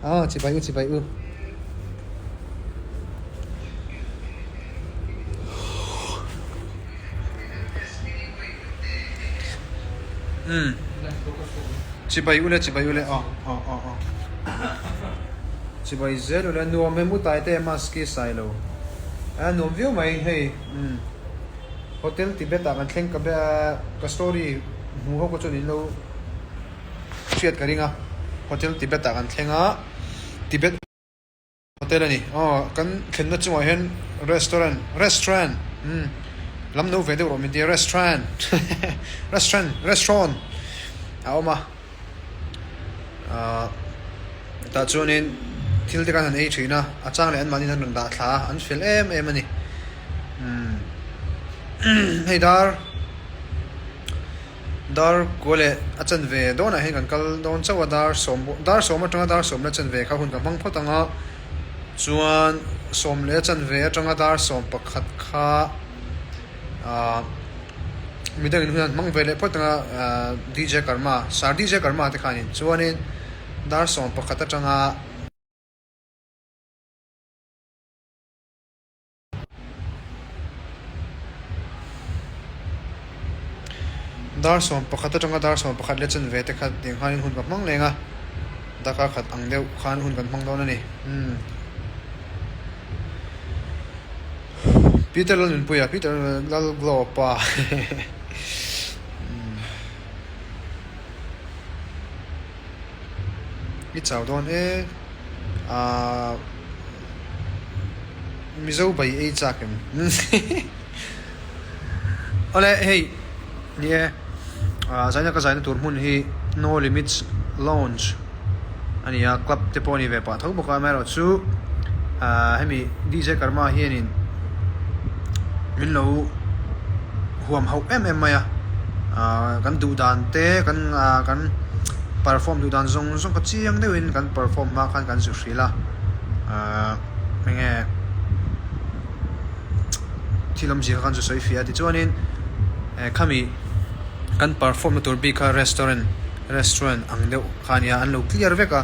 Aw chibai u chibai u. Umm chibai ule chibai ule aw aw aw aw chibai zel ule nuam em u taite mask hi sai lo a nuam viau mai hei umm hotel Tibet ah kan thleng ka be ka story hmu ho kha chuan in lo hriat ka ring a hotel Tibet ah kan thleng a Tibet. Hotel a ni. Aw, kan thlenna chungah hian restaurant, restaurant, umm lam no ve deuh rawh min ti a, restaurant, restaurant, restaurant a awm a. Ahh tah chuanin thil te khan han ei thin a, a chang leh anmahni an rawn dah thla a, an fel em em a ni. Umm hei dar. Dar kua leh a chanve dawnah hian kan kal dawn chauh a, dar sawm dar sawm atanga dar sawm leh chanve kha hun ka hmang phawt ang a, chuan sawm leh a chanve atanga dar sawm pakhat kha ahh midangin hun an hmang ve leh phawt ang a, ahh DJ Karma sir DJ Karma te khanin chuanin dar sawm pakhat atanga. Dar 11 atanga dar 11 leh chanve te kha tiang khanin hun ka hmang leng a, darkar khat ang deuh khan hun kan hmang dawn a ni. Umm. Peter Lalnunpuia, Peter Lalglawpa Umm. I chau dawn e. Ahh Mizo bai ei chak em? Awle hei ni e ah zaina ka zaina tur hmun hi No Limits Lounge a ni a club te pawh a ni ve pah tho bawk a amaherawhchu ah hemi DJ Karma hianin min lo huam hauh em em mai a ah kan duh dan te kan ah kan perform duh dan zawng zawng kha chiang deuhin kan perform hma khan kan zu hrilh a ah eng nge thil awmzia kha kan zu sawi fiah a tichuanin eh khami kan perform na tur bik kha restaurant restaurant ang deuh kha a nia an lo clear vek a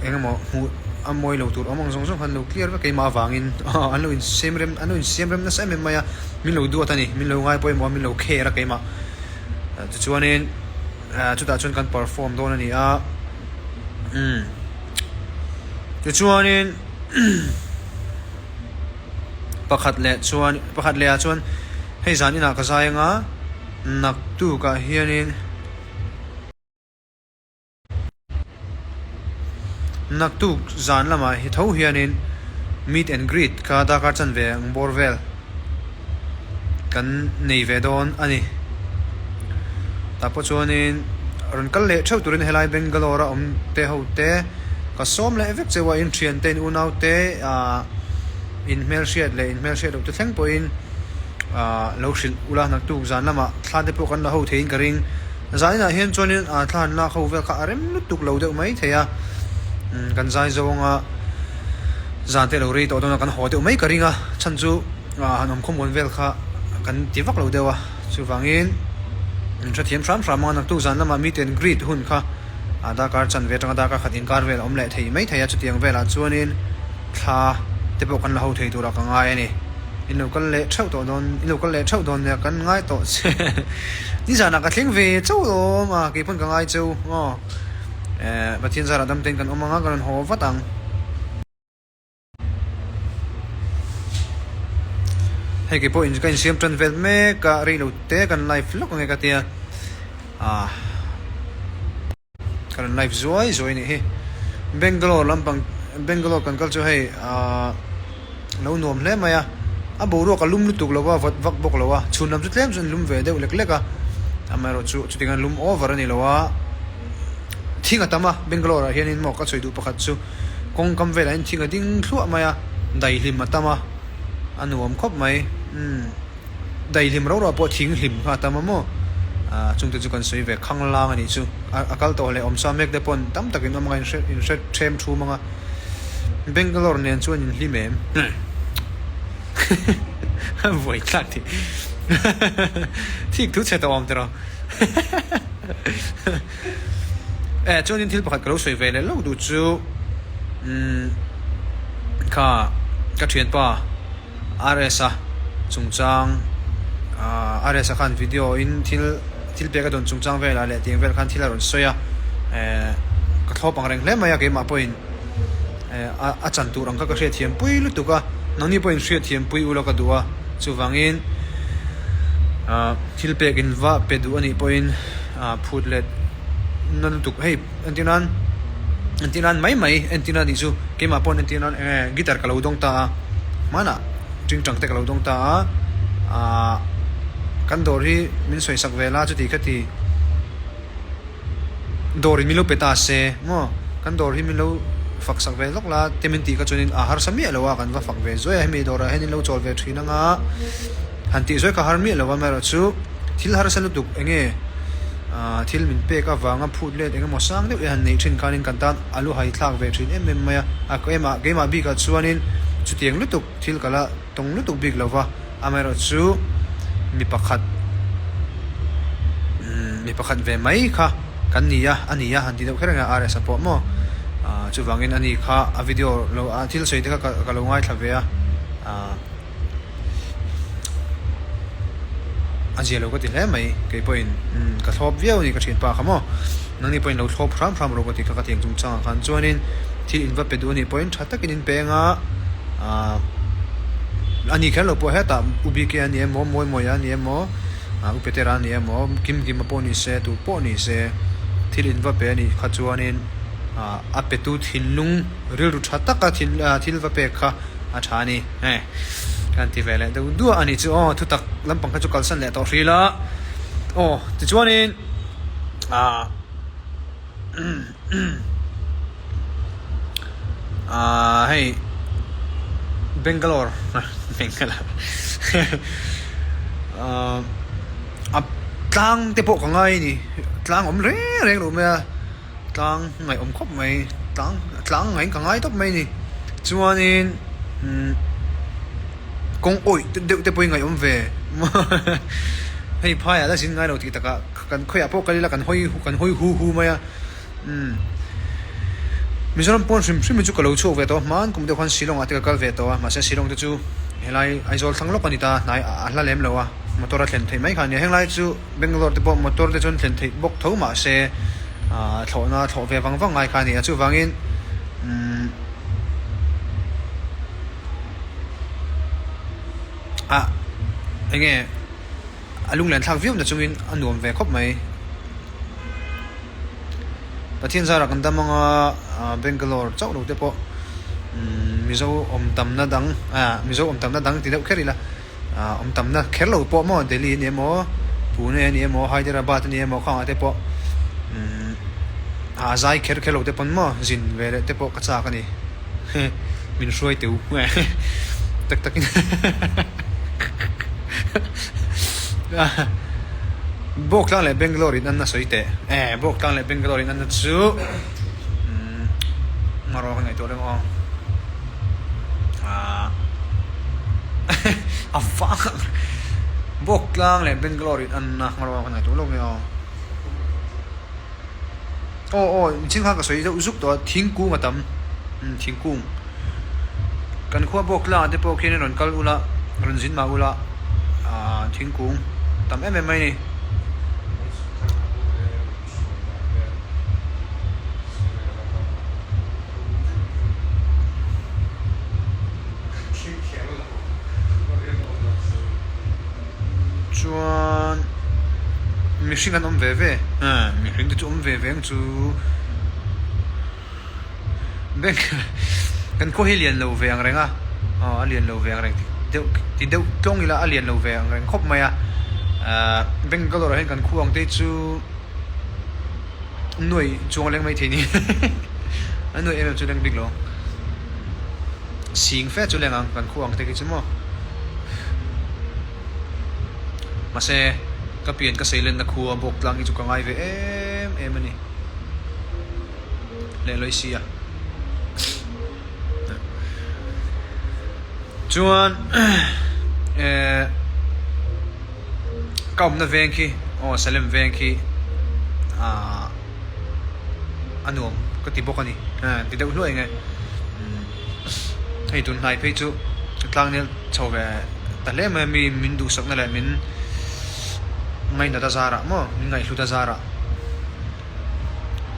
eng emaw hmuh a mawi lo tur awm ang zawng zawng kha an lo clear vek keimah avangin an lo insiam rem an lo insiam rem nasa em em mai a min lo duat a ni min lo ngai pawimawh a min lo care a keimah tichuanin chutah chuan kan perform dawn a ni a umm tichuanin pakhat leh chuan pakhat leh ah chuan hei zan inah ka zai anga naktuk ah hianin. Naktuk zan lamah hi tho hianin meet and greet kha darkar chanve ang bawr vel kan nei ve dawn a ni. Tah pawh chuanin rawn kal leh theuh turin helai Bangalore a awm te ho te ka sawm leh vek cheu a, in thian te in unau te ah in hmelhriat leh in hmelhriat loh te thleng pawhin ah lo hrilh ula naktuk zan lamah thla te pawh kan la ho theiin ka ring. Zainah hian chuanin aa thla han lak ho vel kha a rem lutuk lo deuh mai thei a, umm kan zai zawng a, zan te lo rei tawh dawn a kan haw deuh mai ka ring a, chhan chu aa han awm khawmuan vel kha kan ti vak lo deuh a, chuvangin min hrethiam hram hram ang a, naktuk zan lamah meet and greet hun kha aa darkar chanve atanga darkar khat inkar vel a awm leh thei mai thei a, chutiang velah chuanin thla te pawh kan la ho thei turah ka ngai a ni. In lo kal leh theuh tawh dawn, in lo kal leh theuh dawn nia kan ngai tawh che. Nizanah ka thleng ve chauh lawm a, kei pawn ka ngai cheu aw. Eh, Pathian zarah dam tein kan awm ang a, ka rawn haw vat ang. Hei kei pawh ka insiam tan vel mek a, rei lo te kan live lawk ange ka tia. Ah. Ka rawn live zuai zuai nih hi. Bangalore lampang Bangalore kan kal chu hei ahh lo nuam hle mai a, a boruak a lum lutuk lo a, vawt vak bawk lo a, chhun lam chu tlem chuan lum ve deuh lek lek a, amaherawh chu chutiang hian lum over a ni lo a, thing a tam a, Bangalore ah hianin maw ka chhui duh pakhat chu kawngkam velah hian thing a ding thluah mai a, daihlim a tam a, a nuam khawp mai umm. Daihlim rau rau pawh thing hlim kha a tam a maw? Aaa chungte chu kan sawi ve khanglang a nih chu. A kal tawh leh awmsa mek te pawn tam takin awm anga inhre inhre them thum anga Bangalore nen chuan in hlim em? Buai thlak thei thik thu chhe tawh awm tiraw? Eh chuanin thil pakhat ka lo sawi ve leh lawk duh chu. Umm kha ka thianpa RS-a chungchang aah RS-a khan video in thil thil pek a dawn chungchang velah leh tiang vel khan thil a rawn sawi a eh ka thlawp ang reng hle mai a keimah pawhin eh a chan tur ang kha ka hriatthiam pui lutuk a nangni pawhin hriatthiam pui ula ka duh a chuvangin ah thil pek in va pe duh anih pawhin ah phut let na lutuk hei. Entir nan, entir nan mai mai entir nan tih chu keimah paw'n entir nan eng nge guitar ka lo dawng ta a, hmanah tingtang te ka lo dawng ta a, aah kan dawr hi min sawi sak vel a chuti kha ti dawr in min lo pe ta se maw kan dawr hi min lo fak sak ve lawk la te min tih kha chuanin a harsa miah lo a kan va fak ve zuai a hemi dawrah hian in lo chawl ve thin anga han tih zuai kha har miah lo a amaherawhchu thil harsa lutuk eng nge. Aaa thil min pek avanga phut let eng emaw sang deuh e han neih thin khanin kan tan a lu hai thlak ve thin em em mai a, a keimah keimah bikah chuanin chutiang lutuk thil ka la tawng lutuk bik lo va, amaherawhchu mi pakhat umm mi pakhat ve mai kha kan ni a, a ni a han ti deuh kher ang a RS a pawh maw aaa chuvangin ani kha a video lo a thil sawi te kha ka lo ngaithla ve a aaa. A zia lo ka ti hle mai kei pawhin umm ka thlawp viau a ni ka thianpa kha maw nangni pawhin lo thlawp hram hram rawh ka ti kha ka tiang chungchang ah khan chuanin thil in va pe duh a nih pawhin tha takin in peng a aah a ni kher lo pawh hetah u BK a ni emaw Mawi Mawia a ni emaw ah u Petera a ni emaw Kim Kima pawh ni se tu pawh ni se thil in va pe a nih kha chuanin ah a petu thinlung rilru tha taka thil ah thil va pek kha a tha a ni. Hei kan ti ve leh deuh duah a nih chu aw thutak lampang kha chu kalsan leh tawh hril a aw tichuanin ah ah hei Bangalore Bangalore ah a tlang te pawh ka ngai a ni tlang awm reng reng lo mai a. Tlang ngaihawm khawp mai, tlang tlang ngaiin ka ngai tawp mai a ni. Chuanin umm kawng awih deuh te pawhin ngaihawm ve hei phaiah la zin ngai lo tih takah kan khawiah pawh kal ila kan hawi kan hawi hu hu mai a umm Mizoram pawn hrim hrim hi chu ka lo chhuak ve tawh a hman kum deuh khan Shillong ah te ka kal ve tawh a mahse Shillong te chu helai Aizawl thlang lawk a ni ta hnai a hla lem lo a motor a thlen theih mai kha a nia henglai chu. Bangalore te pawh motor te chuan thlen theih bawk tho mahse ah thlawhna thlawh ve vang vang ngai kha a ni a chuvangin umm ah eng nge a lunglen thlak viau na chungin a nuam ve khawp mai Pathian zarah kan dam anga ah Bangalore chauh lo te pawh umm Mizo awm tamna dang ah Mizo awm tamna dang ti deuh kher ila. Awm tamna kher lo pawh maw Delhi a ni emaw Pune a ni emaw Hyderabad a ni emaw khangah te pawh umm a zai kher kher lo te pawn maw zin ve leh te pawh ka chak a ni min hruai teu tak tak in Bawktlang leh Bangalore in an a sawi teh eh Bawktlang leh Bangalore in an a chu umm hmanrua ka ngaihtuah reng aw. Ahh a vang Bawktlang leh Bangalore in anna hmanrua ka ngaihtuah lawk mai aw. Aw aw inchhing khan ka sawi deuh zuk tawh a thingkung a tam umm thingkung kan khua Bawktlang ah te pawh khian rawn kal ula rawn zin mah ula ahh thingkung tam em em mai a ni. Chuan mihring an awm ve ve mihring te chu awm ve ve ang chu bank kan khua hi lian lo ve ang reng a aw a lian lo ve ang reng deuh ti deuh tlawng ila a lian lo ve ang reng khawp mai a ahh Bangalore ah hian kan khua ang te chu. Nuai chuang a leng mai thei ni a nuai em em chu leng bik lo sing fe chu leng ang kan khu ang te khi chu maw mahse ka pian ka sei lenna khua bawk tlang hi chu ka ngai ve em em a ni leh lawi sia chuan eh. Ka awmna veng khi aw Salem veng khi aah a nuam ka ti bawk a ni ti deuh hluai nge. Hei tun hnai phei chu tlangnel chho ve ta hle mai a, mi min duhsakna leh min ngainat a zarah maw min ngaihhlut a zarah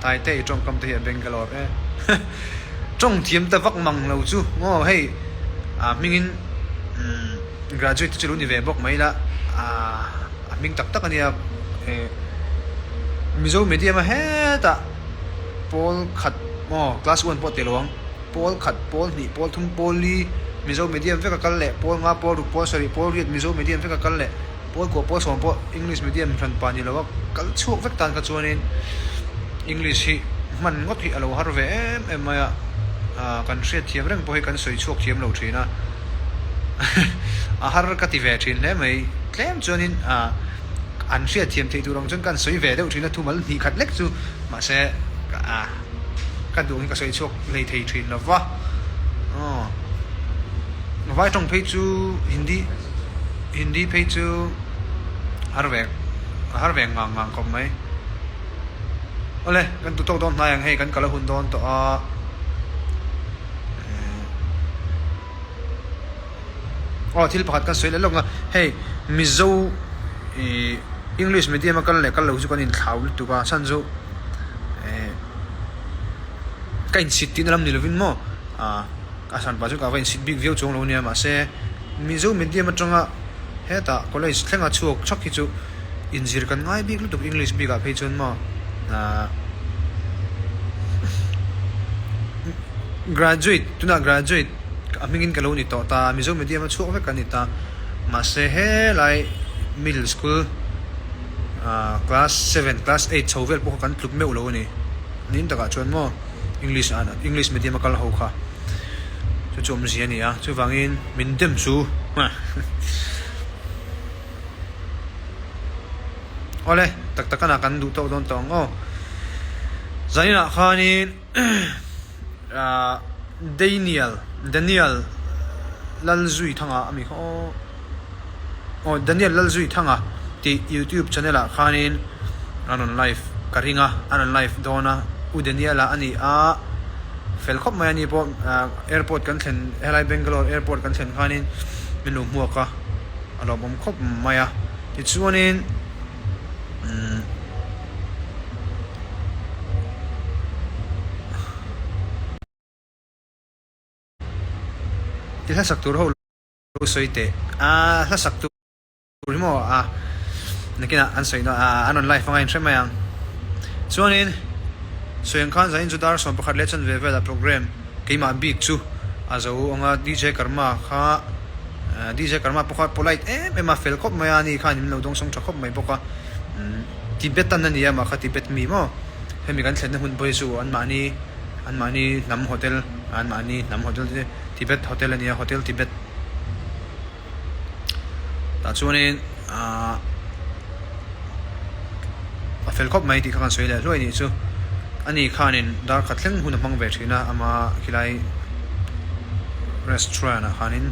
Taite i tawngkam te hi a Bangalore e tawng thiam ta vak mang lo chu maw hei a hmingin graduate te chu lo ni ve bawk mai la a hming tak tak a nia Mizo medium a hetah. Pawl khat maw class one pawh tilo ang pawl khat pawl hnih pawl thum pawl li mizo medium vek a kal leh pawl nga pawl ruk pawl sarih pawl riat mizo medium vek a kal leh pawl kua pawl sawm pawh english medium hran pa ni lo a kal chhuak vek tan kha chuanin english hi hman ngawt hi a lo har ve em em mai a ah kan hriat thiam reng pawh hi kan sawi chhuak thiam lo thin a a har ka ti ve thin hle mai tlem chuanin ah. An hriat thiam theih tur ang chuan kan sawi ve deuh thin a, thumal hnih khat lek chu mahse ka duh hi ka sawi chhuak hlei thei thin lo va. Aw Vai tawng phei chu Hindi Hindi phei chu har ve a har ve ngang ngang khawp mai. Awle kan tu tawk dawn hnai ang hei kan kal a hun dawn tawh a. Aw thil pakhat kan sawi leh lawk a, hei Mizo ih English medium a kal leh kal lo chu kan inthlau lutuk a, chhan chu eh ka insit tihna lam ni lovin maw ah a hran pah chu ka va insit bik viau chuang lo ania mahse Mizo medium atanga hetah college thlenga chhuak thak hi chu inzir kan ngai bik lutuk English bikah phei chuan maw ah graduate tunah graduate. A hmingin ka lo ni tawh ta, Mizo medium a chhuak vek ka ni ta. Mahse helai middle school ah class seven, class eight chho vel pawh kha kan tluk meuh lo a ni. Nin takah chuan maw English ah English medium a kal ho kha chu chu awmzia a ni a, chuvangin min dem chu Awle tak tak a kan duh tawk dawn tawh ang aw. Zaninah khanin. Daniel Daniel Lalzuithanga a mi kha aw aw Daniel Lalzuithanga tih youtube channel ah khanin an rawn live ka ring a an rawn live dawn a U Daniel a ani a fel khawp mai a ni pawh airport kan thlen helai Bangalore airport kan thlen khanin min lo hmuak a a lawmawm khawp mai a tichuanin umm. I hla sak tur ho lo sawi teh a hla sak tur hi maw a nakinah an sawi a an rawn live anga inhre mai ang chuanin sawi ang khan zanin chu dar 11 leh chanve velah program keimah bik chu a zo anga DJ Karma kha DJ Karma pawh kha polite em em a fel khawp mai a ani khan min lo dawngsawng tha khawp mai bawk a. Tibetan a ni a mah kha Tibet mi maw? Hemi kan thlenna hmun pawh hi chu anmahni anmahni hnam hotel anmahni hnam hotel te Tibet hotel a ni a hotel Tibet tah chuanin ahh a fel khawp mai tih kha kan sawi leh hluai nih chu ani khanin dar khat thleng hun a hmang ve thin a ama khilai restaurant ah khanin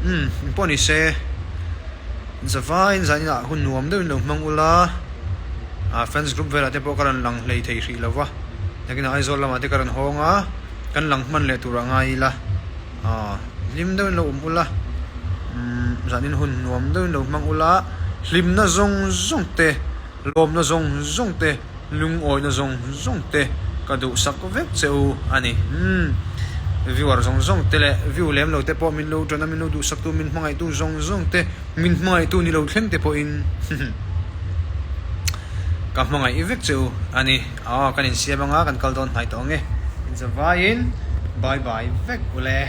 umm engpawh ni se. Zavaiin zaninah hun nuam deuhin lo hmang ula, ah fans group velah te pawh ka rawn lang hlei thei hrih lo va, nakinah Aizawl lamah te ka rawn hawng a, kan lang hman leh turah ngai ila, ah hlim deuhin lo awm ula, umm zanin hun nuam deuhin lo hmang ula, hlimna zawng zawng te, lawmna zawng zawng te. Lungawina zawng zawng te ka duhsak vek che u a ni. Umm. Viewer zawng zawng te leh view lem lo te pawh min lo ṭan a, min lo duhsaktu, min hmangaihtu zawng zawng te, min hmangaihtu ni lo thleng te pawhin ka hmangaih vek che u a ni. Aw, kan insiam anga kan kal dawn hnai tawh ang e. Inzavaiin bye bye vek ule.